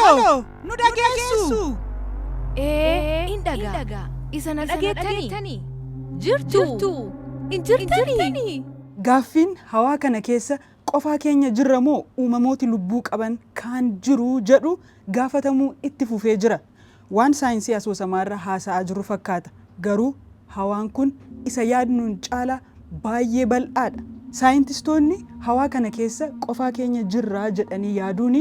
Haloo, nu dhageessu? Ee, in dhagaa. Isa na dhageettanii? Jirtu? In jirtanii? Gaaffiin hawaa kana keessa qofaa keenya jirra moo uumamooti lubbuu qaban kaan jiru jedhu gaafatamuu itti fufee jira. Waan saayinsii asoosamaarra haasa'aa jirru fakkaata. Garuu hawaan kun isa yaadnuun caalaa baay'ee bal'aadha. Saayintistoonni hawaa kana keessa qofaa keenya jirraa jedhanii yaaduun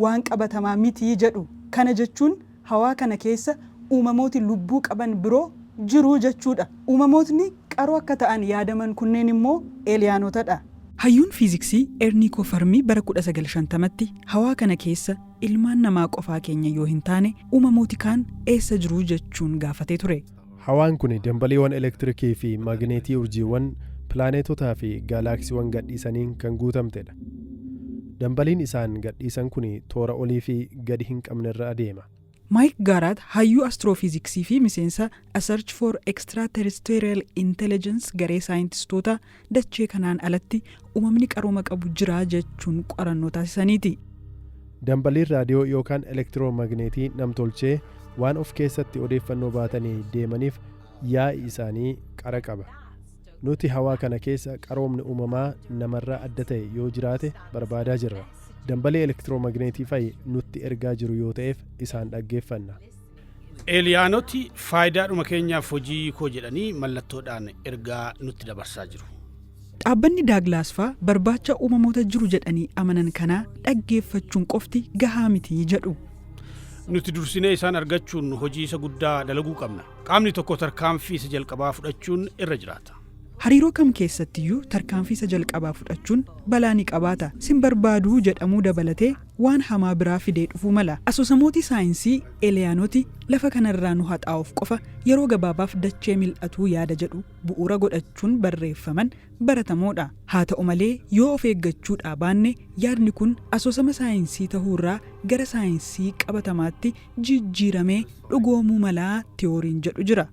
waan qabatamaa miti jedhu. Kana jechuun hawaa kana keessa uumamooti lubbuu qaban biroo jiru jechuudha. Uumamootni qaroo akka ta'an yaadaman kunneen immoo eeliyaanotadha. Hayyuun fiiziksii Erniikoo Farmii bara 1950tti hawaa kana keessa ilmaan namaa qofaa keenya yoo hin taane uumamooti kaan eessa jiruu jechuun gaafatee ture. Hawaan kun dambaliiwwan elektirikii fi magneetii urjiiwwan, pilaaneetotaa fi gaalaaksiiwwan gadhiisaniin kan guutamtedha. Dambaliin isaan gadhiisan kun toora olii fi gadi hin qabnerra adeema. Maayik Gaaraat hayyuu astroofiiziksii fi miseensa A Search for Extraterrestrial Intelligence, garee saayintistoota dachee kanaan alatti uumamni qarooma qabu jira jechuun qorannoo taasisaniiti. Dambaliin raadiyoo yookaan elektiroomagneetii namtolchee waan of keessatti odeeffannoo baatanii deemaniif yaa'i isaanii qara qaba. Nuti hawaa kana keessa qaroomni uumamaa namarraa adda ta'e yoo jiraate barbaadaa jirra. Dambalii elektiroomagneetii fa'i nutti ergaa jiru yoo ta'eef isaan dhaggeeffanna. Eeliyaanoti faayidaadhuma keenyaaf hojii koo jedhanii mallattoodhaan ergaa nutti dabarsaa jiru. Dhaabbanni Daaglaas faa barbaacha uumamoota jiru jedhanii amanan kanaa dhaggeeffachuun qofti gahaa miti jedhu. Nuti dursinee isaan argachuun hojii isa guddaa dalaguu qabna. Qaamni tokko tarkaanfii isa jalqabaa fudhachuun irra jiraata. Hariiroo kam keessattiyyuu tarkaanfii isa jalqabaa fudhachuun balaa ni qabaata. Sin barbaaduu jedhamuu dabalatee waan hamaa biraa fidee dhufuu mala. Asoosamooti saayinsii eeliyaanoti lafa kanarraa nu haxaa'uuf qofa yeroo gabaabaaf dachee mil'atuu yaada jedhu bu'uura godhachuun barreeffaman baratamoodha. Haa ta'u malee, yoo of eeggachuudhaa baanne yaadni kun asoosama saayinsii tahuurraa gara saayinsii qabatamaatti jijjiiramee dhugoomuu malaa tiyooriin jedhu jira.